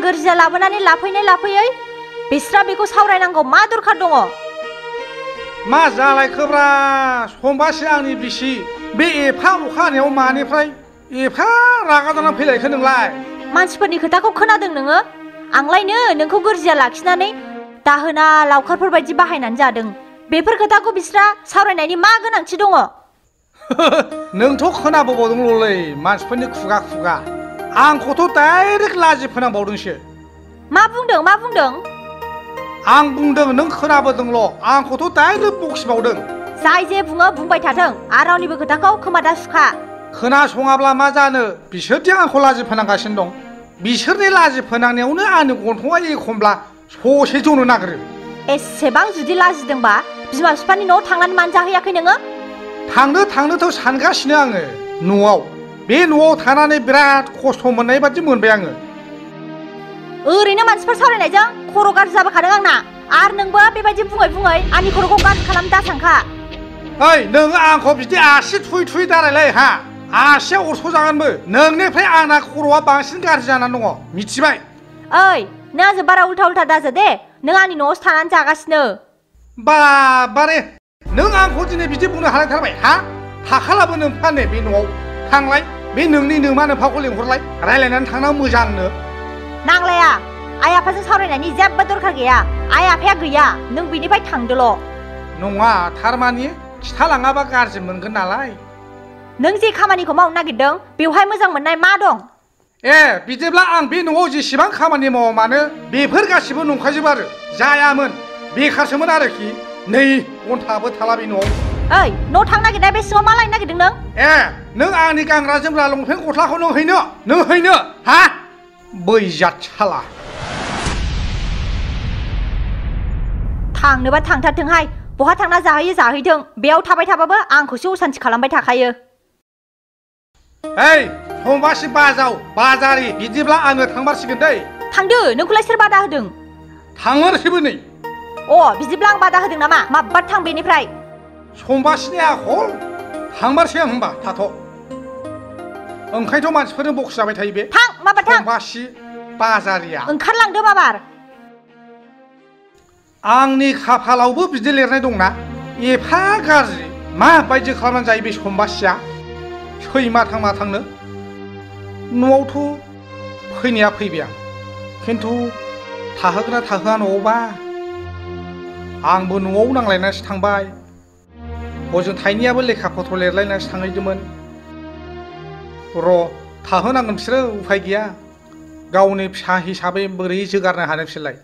गोरजिया लाबोनानै लाफैयै बिस्रा बेखौ सावरायनांगौ मा दरखार दङ? मा जालायखोब्रा समबासि आंनि बिसि बे एफा अखा हानायाव मानिफ्राय एफा रागा जानानै फैलायखो नोंलाय? मानसिफोरनि खोथाखौ खोनादों नोङो? आंलायनो नोंखौ गोरजिया लाखिनानै दाहोना लावखारफोर बायदि बाहायनानै जादों। बेफोर खोथाखौ बिस्रा सावरायनायनि मा गोनांथि दङ? नोंथ' खोनाबोबावदोंल'लै मानसिफोरनि खुगा खुगा। आंखौथ' डाइरेक्ट लाजि फोनांबावदोंसो। मा बुंदों? आं बुंदों नों खोनाबोदोंल'। आंखौथ' डाइरेक्ट बखिबावदों। जाय जे बुङो बुंबाय थाथों आरो रावनिबो खोथाखौ खोमा दा सुखा। खोनासङाब्ला मा जानो, बिसोरदि आंखौ लाजि फोनांगासिनो दं। बिसोरनि लाजि फोनांनायावनो आंनि गन्थंआ एखमब्ला ससे जनो नागिरो। एसेबां जुदि लाजिदोंबा बिमा बिफानि न'आव थांनानै मानो जाहैयाखै नोङो? थांनोथ' सानगासिनो आङो न'आव। बे न'आव थानानै बिराद खस्थ' मोननाय बादि मोनबाय आङो। ओरैनो मानसिफोर सावरायनायजों खर' गाज्रि जाबोखादों आंना। आरो नोंबो बेबायदि बुङै आंनि खर'खौ गाज्रि खालाम दासानखा। ओइ नोङो आंखौ बिदि आसि थुयै दारायलाय हा। आसिया अरस'जागोनबो। नोंनिफ्राय आंना खर'आ बांसिन गाज्रि जानानै दङ, मिथिबाय? ओइ नों आंजों बारा उल्था दाजा दे। नों आंनि न'आवसो थानानै जागासिनो। बारे नों आंखौ दिनै बिदि बुंनो हालायथारबाय हा? थाखालाबो नोंफा नै बे न'आव। थांलाय बे नोंनि नोमा नोमफाखौ लेंहरलाय, रायलायनानै थांना मोजांनो। नांलाया। आइ आफाजों सावरायनायनि जेबो दरखार गैया। आइ आफाया गैया, नों बिनिफ्राय थांदोल'। नङा थारमानि खिथालाङाबा गाज्रि मोनगोन नालाय। नों जे खामानिखौ मावनो नागिरदों बेवहाय मोजां मोननाय मा दं? बिदिब्ला आं बे न'आव जेसेबां खामानि मावा मानो बेफोर गासिबो नंखायजोबो आरो जायामोन, बेखारसोमोन आरोखि। नै घन्टाबो थाला बे न'आव। ओइ न' थांनो नागिरनाय बे सिङाव मा लायनो नागिरदों नों? नों आंनि गानग्रा जोमग्रा लंपेन्ट गस्लाखौ नों हैनो हा? बैजात साला। थांनोबा थांथारथोंहाय। बहा थांना जाहैयो जाहैथों। बेयाव थाबाय थाबाबो आंखौसो असान्थि खालामबाय थाखायो। समबासि बाजारि बिदिब्ला आङो थांमारसिगोन दै। थांदो, नोंखौलाय सोर बादा होदों? थांमारसैबो नै। बिदिब्ला आं बादा होदों नामा? माब्बा थां बेनिफ्राय। समबासिनि आखल। थांमारसै आं होनबा थाथ'। ओंखायनोथ' मानसिफोरनो बखि जाबाय थायो बे। थां माबा थां। समबासि बाजारिया। ओंखारलांदो माबार। आंनि खाफालावबो बिदि लिरनाय दंना, एफा गाज्रि माबायदि खालामनानै जायो बे समबासिया। सैमा थांनो न'आवथ' फैनाया फैबाय आं, खिन्थु थाहोगोना थाहोआ न'आवबा? आंबो न'आव नांलायनानैसो थांबाय। हजों थाइनैयाबो लेखा पत्र लिरलायनानैसो थांहैदोंमोन। थाहोनांगोन बिसोरो, उफाय गैया। गावनि फिसा हिसाबै बोरै जोगारनो हानो बिसोरलाय।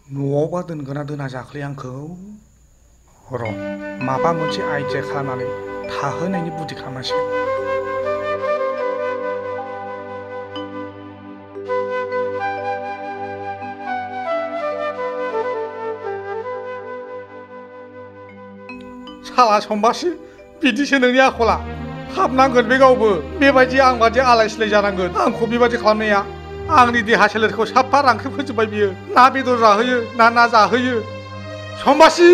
न'आवबा दोनगोना दोना जाखोलै आंखौ? माबा मोनसे आइडिया खालामनानै थाहोनायनि बुद्धि खालामनांसिगोन। साला समबासि बिदिसो नोंनि आखला। हाबनांगोन बे गावबो। बेबायदि आं बादि आलाय सिलाय जानांगोन आंखौ बेबायदि खालामनाया। आंनि देहा सोलेरखौ साफा रांख्रेब फोजोबबाय बियो। ना बेदर जाहोयो ना जाहोयो। समबासि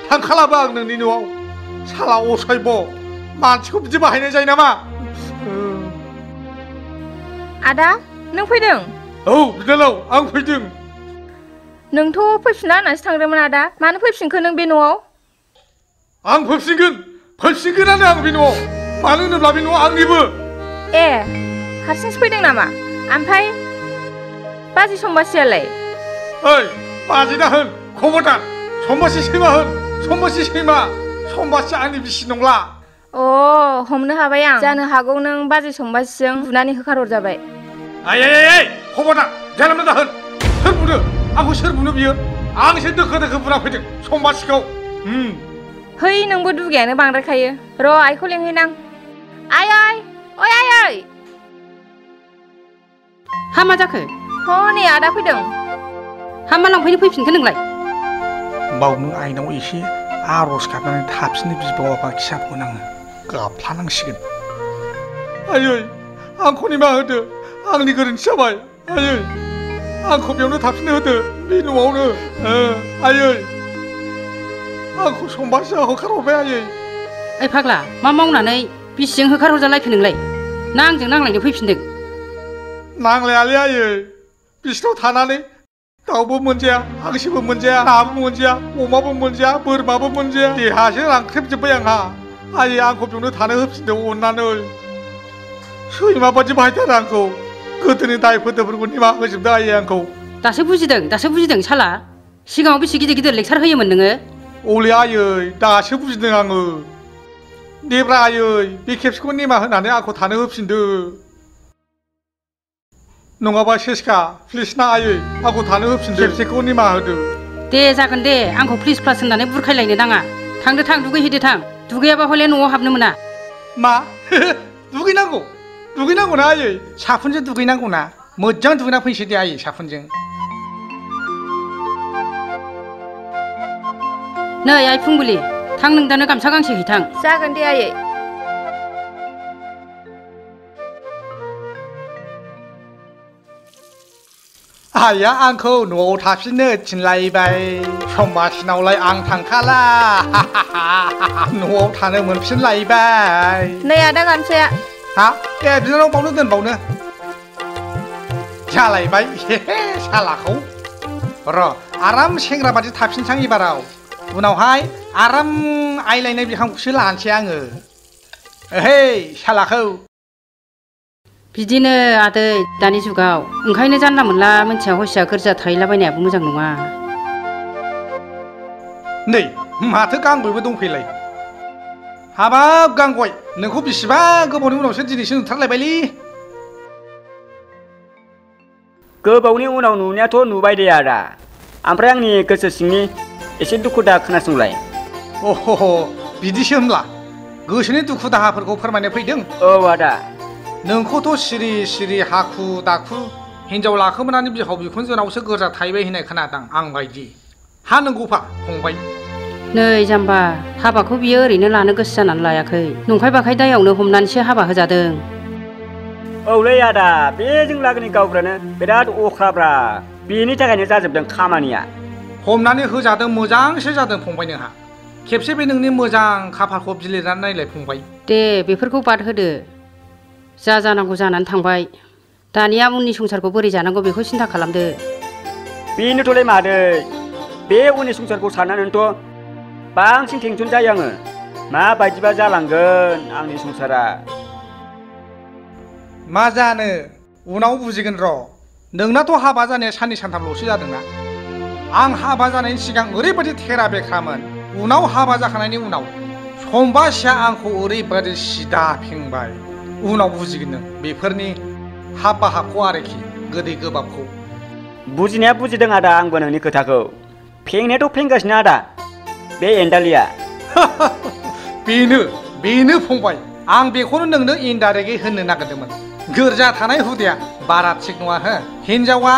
थांखालाबो आं नोंनि न'आव। साला असयब मानसिखौ बिदि बाहायनाय जायो नामा? आदा नों फैदों? बिनानाव आं फैदों। नोंथ' फैफिना होननासो थांदोंमोन आदा। मानो फैफिनखो नों बे न'आव? आं फैफिनगोनानो आं बे न'आव। मानो होनोब्ला बे न'आ आंनिबो। हारसिंसो फैदों नामा? ओमफ्राय बाजै समबासियालाय? बाजै दा होन, खबरदार। समबासि सैमा होन, समबासि सैमा। समबासि आंनि बिसि नंला। हमनो हाबाय आं। जानो हागौ नों बाजै समबासिजों बुनानै होखारहरजाबाय। खबरदार, जानला दा होन। सोर बुनो? आंखौ सोर बुनो बियो? आंसो दोखो बुना फैदों समबासिखौ। नोंबो दुगायानो बांद्रायखायो। आइखौ लेंहैनां। आइ। हा मा जाखो? नै आदा फैदों। हा मा लांफैनो फैफिनखो नोंलाय? बावनो आइनाव एसे आर'ज गाबनानै थाबसिन बिबावाबा खिसाबगोन आङो। गाबफ्लानांसिगोन। आंखौ निमाहा होदो। आंनि गोरोन्थि जाबाय। आंखौ बेयावनो थाफिननो होदो, बे न'आवनो। आंखौ समबासिया होखारहरबाय। फाग्ला मा मावनानै बिसिजों होखारहरजालायखो नोंलाय? ना आंजों नांलायनो फैफिनदों नांलायालै आयै बिसिनाव थानानै दाउबो मोनजाया हांसोबो मोनजाया नाबो मोनजाया अमाबो मोनजाया बोरमाबो मोनजाया देहासो रानख्रेबजोब्बाय आंहा आयै आंखौ बेयावनो थानो होफिनदों अननानै सैमा बादि बाहायथारो आंखौ गोदोनि दाय फोदोफोरखौ निमाहा होजोबदों आयै आंखौ दासो बुजिदों साला सिगाङाव बेसे गिदिर गिदिर लेक्सार होयोमोन नोङो औलै आयै दासो बुजिदों आङो देब्रा आयै बे खेबसेखौ निमाहा होनानै आंखौ थानो होफिनदो नङाबा सेसखा प्लिज ना आयै आंखौ थानो होफिनदो खेबसेखौ निमाहा होदो दे जागोन दे आंखौ प्लिज प्लास होननानै बुरखायलायनो नाङा थांदो थां दुगैहैदो थां दुगैयाबा हले न'आव हाबनो मोना मा दुगैनांगौ ना आयै साफुनजों दुगैनांगौ ना मोजां दुगैना फैनोसै दे आयै साफुनजों नै आइ फुंबिलि थां नों दानो गामसा गांसे हैथां जागोन दे आयै आइया आंखौ न'आव थाफिननो थिनलायबाय समाजनावलाय आं थांखाला न'आव थानो मोनफिनलायबाय नै आदा गामसाया हा ए बिनानाव बावनो दोनबावनो जालायबाय सालाखौ र' आराम सेंग्रा बादि थाफिनसां एबाराव उनावहाय आराम आइलायनाय बिहामखौसो लानोसै आङो ओहै सालाखौ बिदिनो आदै दानि जुगाव ओंखायनो जानला मोनला मोनथिया हसिया गोरजा थाहैलाबायनायाबो मोजां नङा नै माथो गांबोबो दंफैलाय हाबाब गांगय नोंखौ बेसेबा गोबावनि उनावसो दिनैसो नुथारलायबायलै गोबावनि उनाव नुनायाथ' नुबाय दे आदा ओमफ्राय आंनि गोसो सिंनि एसे दुखु दाहा खोनासंलाय अह बिदिसो होनब्ला गोसोनि दुखु दाहाफोरखौ फोरमायनो फैदों औ आदा नोंखौथ' सिरि सिरि हाखु दाखु हिनजाव लाखोमानानै बिहाव बिखुनजोनावसो गोरजा थाहैबाय होननाय खोनादों आं बायदि हा नंगौफा फंबाय नै जाम्बा हाबाखौ बियो ओरैनो लानो गोसो जानानै लायाखै नंखाय बाखाय दायावनो हमनानैसो हाबा होजादों औलै आदा बे जों लागोनि गावफ्रानो बिराद अख्राब्रा बेनि थाखायनो जाजोबदों खामानिया हमनानै होजादों मोजांसो जादों फंबाय नोंहा खेबसे बे नोंनि मोजां खाफालखौ बिलिरनानै नायलाय फंबाय दे बेफोरखौ बाद होदो जा जानांगौ जानानै थांबाय दानिया उननि संसारखौ बोरै जानांगौ बेखौ सिन्था खालामदो बेनोथ'लै मादै बे उननि संसारखौ साननानैथ' बांसिन टेनसन जायो आङो माबायदिबा जालांगोन आंनि संसारा मा जानो उनाव बुजिगोन र' नोंनाथ' हाबा जानाया साननै सानथामल'सो जादोंना आं हाबा जानायनि सिगां ओरैबायदि थेरा बेख्रामोन उनाव हाबा जाखांनायनि उनाव समबासिया आंखौ ओरैबायदि सिदा फेंबाय उनाव बुजिगोन नों बेफोरनि हाब बाहागखौ आरोखि गोदै गोबाबखौ बुजिनाया बुजिदों आदा आंबो नोंनि खोथाखौ फेंनायाथ' फेंगासिनो आदा बे एन्डालिया बेनो फंबाय आं बेखौनो नोंनो इनडाइरेक्टयै होननो नागिरदोंमोन गोरजा थानाय हुदाया बारा थिग नङा हो हिनजावा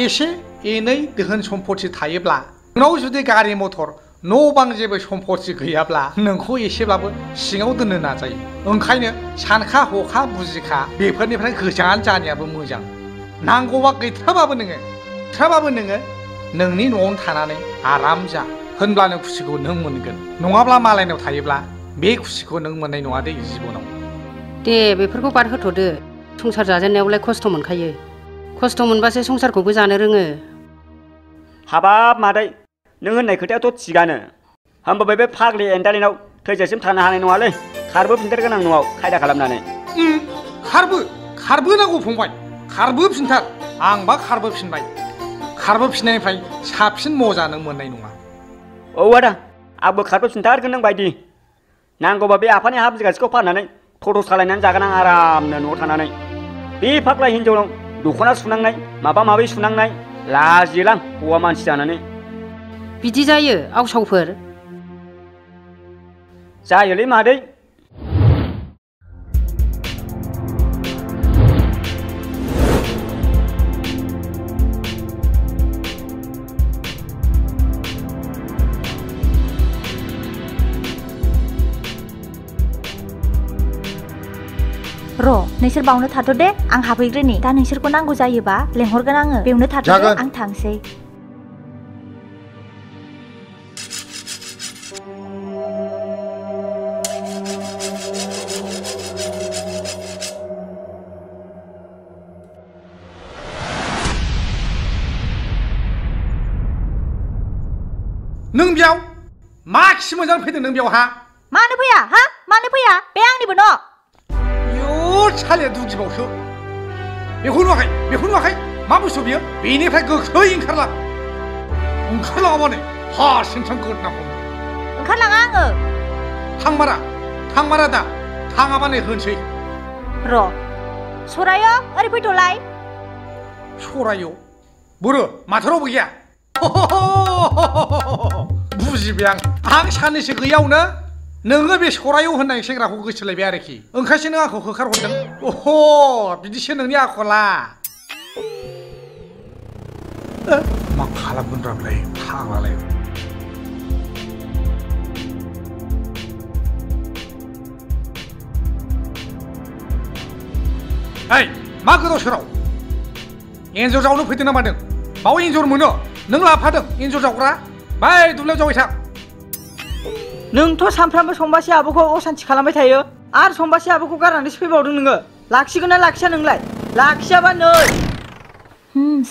एसे एनै दोहोन सम्पति थायोब्ला नोंनाव जुदि गारि मथर न' बां जेबो सम्पति गैयाब्ला नोंखौ एसेब्लाबो सिङाव दोननो नाजायो ओंखायनो सानखा हखा बुजिखा बेफोरनिफ्राय गोजान जानायाबो मोजां नांगौबा गैथ्राबाबो नोङो नोंनि न'आवनो थानानै आराम जा होनब्लानो खुसिखौ नों मोनगोन नङाब्ला मालायनाव थायोब्ला बे खुसिखौ नों मोननाय नङा दै जिबनाव दे बेफोरखौ बाद होथ'दो संसार जाजेननायावलाय खस्थ' मोनखायो खस्थ' मोनबासो संसारखौबो जानो रोङो हाबाब मादै नों होननाय खोथायाथ' थिगानो होमबाबो बे फाग्लि एन्डालिनाव थैजासिम थानो हानाय नङालै खारबोफिनथारगोन आं न'आव खायदा खालामनानै खारबोनांगौ फंबाय खारबोफिनथार आंबा खारबोफिनबाय खारबोफिननायनिफ्राय साबसिन मजा नों मोननाय नङा औ आदा आंबो खारबोफिनथारगोन नों बायदि नांगौबा बे आफानि हा बिगासेखौ फाननानै टट' सालायनानै जागोन आं आरामनो न'आव थानानै बे फाग्ला हिनजावनाव दख'ना सुनांनाय माबा माबि सुनांनाय लाजिलां हौवा मानसि जानानै बिदि जायो आवसावफोर जायोलै मादै र' नोंसोर बावनो थाथ' दे आं हाबहैग्रोनि दा नोंसोरखौ नांगौ जायोबा लेंहरगोन आङो बेयावनो थाथ' दे आं थांसै नों बेयाव मा खि मोजां फैदों नों बेयावहा मानो फैया हा मानो फैया बे आंनिबो न' यो सालिया दुगिबावसो बेखौ नुवाखै मा बुस्थु बियो बेनिफ्राय गोख्रै ओंखारलाङाबानो हारसिं गोदना हमो ओंखारलाङा आङो थांमारा दा थाङाबानो होनसै र' सरायो ओरै फैथ'लाय सरायो बुरो माथो रावबो गैया बुजिबाय आं साननैसो गैयावनो नोङो बे सरायो होननाय सेंग्राखौ गोसोलायबाय आरोखि ओंखायसो नों आंखौ होखारहरदों अह बिदिसो नोंनि आखला मा खालामगोन रावलाय फाग्लालाय ओइ मा गोदाव सोराव एन्जर जावनो फैदों ना मादों बाव एन्जर मोनो नों लाफादों एन्जर जावग्रा बै दुब्लियाव जावै थां नोंथ' सानफ्रामबो समबासि आब'खौ असान्थि खालामबाय थायो आरो समबासि आब'खौ गारनानैसो फैबावदों नोङो लाखिगोन ना लाखिया नोंलाय लाखियाबा नै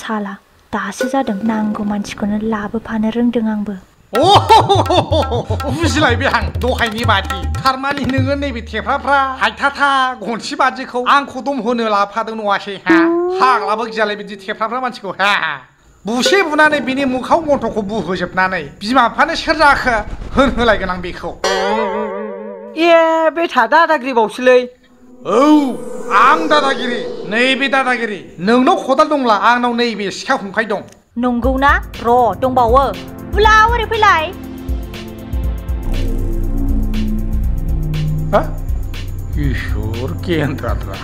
साला दासो जादों नांगौ मानसिखौनो लाबोफानो रोंदों आंबो बुजिलायबाय आं दहायनि बादि थारमानि नोङो नैबे थेफ्राफ्रा हायथाथा गनसि बादिखौ आंखौ दम होनो लाफादों नङासै हा फाग्लाबो गियालाय बिदि थेफ्राफ्रा मानसिखौ हा बुसे बुनानै बिनि मोखाव गन्थंखौ बुहोजोबनानै बिमा बिफानो सोर जाखो होनहोलायगोन आं बेखौ ए बे दादागिरि बावसोलै औ आं दादागिरि नैबे दादागिरि नोंनाव खदाल दंब्ला आंनाव नैबे सिखा खंखाइ दं नंगौना र' दंबावो बुलाव ओरै फैलाय इसोर गेन्द्राद्रा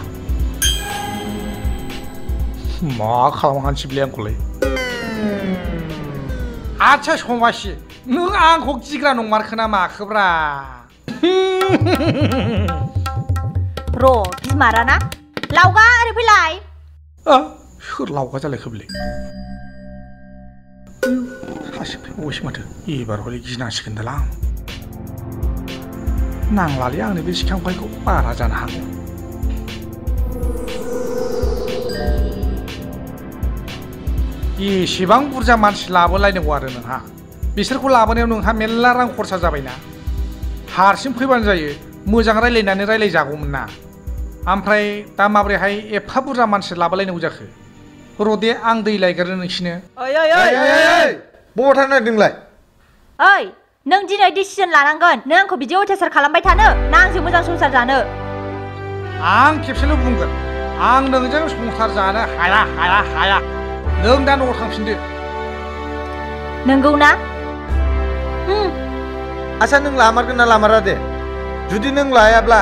मा खालामहानोसैलै आंखौलाय आच्छा समासि नों आंखौ गिग्रा नंमारखोना माखोब्रा र' गिमाराना लावगा ओरै फैलाय सोर लावगा जालायखो बेलाय सासे फैबावबायसो माथो एबार हले गिनांसिगोन दालां नांलालै आंनो बे सिखांफाइखौ बारा जानो हागौ एसेबां बुरजा मानसि लाबोलायनांगौ आरो नोंहा बिसोरखौ लाबोनायाव नोंहा मेरला रां खरसा जाबायना हारसिं फैबानो जायो मोजां रायलायनानै रायलायजागौमोन ना ओमफ्राय दा माब्रैहाय एफा बुरजा मानसि लाबोलायनांगौ जाखो रदे आं दै लायगारो नोंसिनो बबाव थांनो नागिरदोंलाय ओइ नों दिनै डिसिजन लानांगोन नों आंखौ बिदि अयथासार खालामबाय थानो ना आंजों मोजां संसार जानो आं खेबसेल' बुंगोन आं नोंजों संसार जानो हाया नों दा न'आव थांफिनदो नंगौ ना आसा नों लामारगोन ना लामारा दे जुदि नों लायाब्ला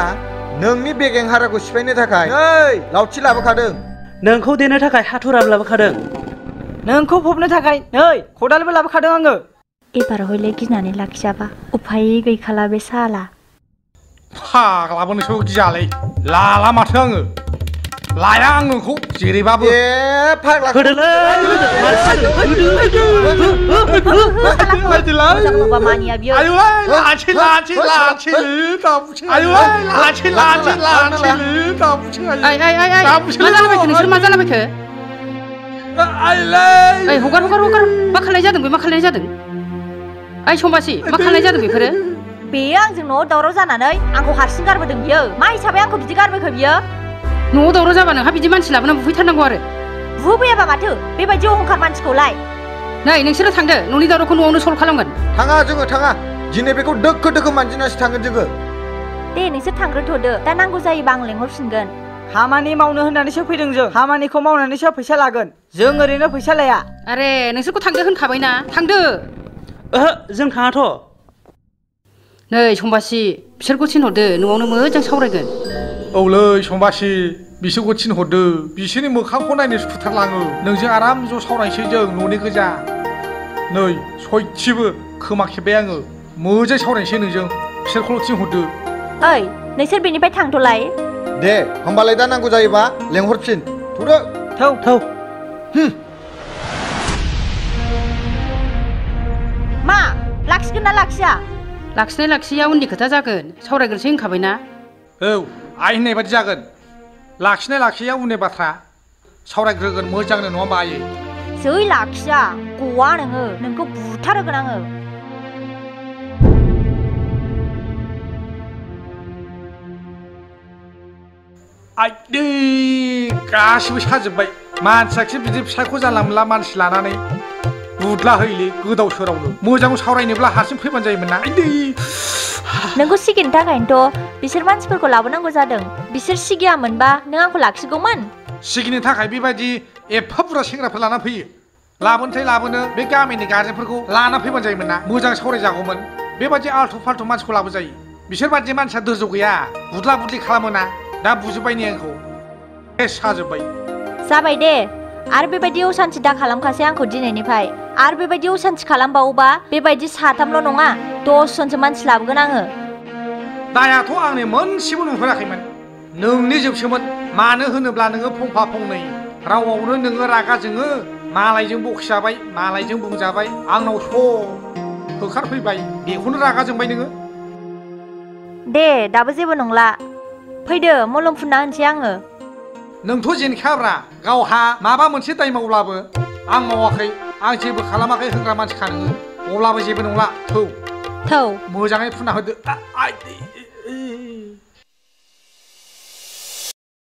नोंनि बेगें हाराखौ सिफायनो थाखाय नै लावथि लाबोखादों नोंखौ देनो थाखाय हाथुराबो लाबोखादों नोंखौ फबनो थाखाय नै खदालबो लाबोखादों आङो एबार हयले गिनानै लाखियाबा उफाय गैखाला बे साला फाग्लाबो नोंसो गियालै लाला माथो आङो लाया आं नोंखौ जेरैबाबो फाग्ला हगार मा खालायनाय जादों मा खालायनाय जादों ओइ समबासि मा खालायनाय जादों बेफोरो बेयो आंजों न'आव दावराव जानानै आंखौ हारसिं गारबोदों बियो मा हिसाबै आंखौ बिदि गारबोखो बियो न'आव दावराव जाबा नोंहा बिदि मानसि लाबोना बुफैथारनांगौ आरो बुफैयाबा माथो बेबायदि अहंखार मानसिखौलाय नै नोंसोरो थांदो न'नि दावरावखौ न'आवनो सल्भ खालामगोन थाङा जोङो थाङा दिनै बेखौ दोखो मानजिनासो थांगोन जोङो दे नोंसोर थांग्रोथ'दो दा नांगौ जायोबा आं लेंहरफिनगोन खामानि मावनो होननानैसो फैदों जों खामानिखौ मावनानैसो फैसा लागोन जों ओरैनो फैसा लाया आरे नोंसोरखौ थांदो होनखाबायना थांदो ओहो जों थाङाथ' नै समबासि बिसोरखौ थिनहरदो न'आवनो मोजां सावरायगोन औलै समबासि बिसोरखौ थिनहरदो बिसोरनि मोखांखौ नायनो सुखुथारलाङो नोंजों आराम ज' सावरायनोसै जों न'नि गोजा नै सयथिबो खोमा खेबबाय आङो मोजां सावरायनोसै नोंजों बिसोरखौल' थिनहरदो ओइ नोंसोर बेनिफ्राय थांथ'लाय दे होमबालाय दा नांगौ जायोबा लेंहरफिन थौदो थौ मा लाखिगोन ना लाखिया लाखिनाय लाखिया उननि खोथा जागोन सावरायग्रोसै होनखाबायना औ आइ होननाय बादि जागोन लाखिनाय लाखिया उननि बाथ्रा सावरायग्रोगोन मोजांनो नङा होमबा आयै जै लाखिया गवा नोङो नोंखौ बुथारगोन आङो आइदै गासिबो साजोब्बाय मानसियाखि बिदि फिसायखौ जानला मोनला मानसि लानानै बुदला होयोलै गोदाव सोरावनो मोजां सावरायनोब्ला हारसिं फैबानो जायोमोन ना आइदै नोंखौ सिगिनो थाखायनोथ' बिसोर मानसिफोरखौ लाबोनांगौ जादों बिसोर सिगियामोनबा नों आंखौ लाखिगौमोन सिगिनो थाखाय बेबायदि एफा बुरजा सेंग्राफोर लाना फैयो लाबोनोसै लाबोनो बे गामिनि गार्जेनफोरखौ लाना फैबानो जायोमोन ना मोजां सावरायजागौमोन बेबायदि आल्थु फाल्थु मानसिखौ लाबोजायो बिसोर बायदि मानसिया धोर्ज गैया बुदला बुदलि खालामोना दा बुजोब्बाय ने आंखौ साजोब्बाय जाबाय दे आरो बेबायदि असान्थि दा खालामखासै आंखौ दिनैनिफ्राय आरो बेबायदि असान्थि खालामबावोबा बेबायदि साथामल' नङा 10 जनसो मानसि लाबोगोन आङो दायाथ' आंनि मोनसेबो नुहुराखैमोन नोंनि जोबसोमोन मानो होनोब्ला नोङो फंफा फंनै रावआवनो नोङो रागा जोङो मालायजों बखिजाबाय मालायजों बुंजाबाय आंनाव स' होखारफैबाय बेखौनो रागा जोंबाय नोङो दे दाबो जेबो नंला फैदो मलम फुनना होनसै आङो नोंथ' जेनखाब्रा गावहा माबा मोनसे दाय मावब्लाबो आं मावाखै आं जेबो खालामाखै होनग्रा मानसिखा नोङो अब्लाबो जेबो नंला थौ थौ मोजाङै फुनना होदो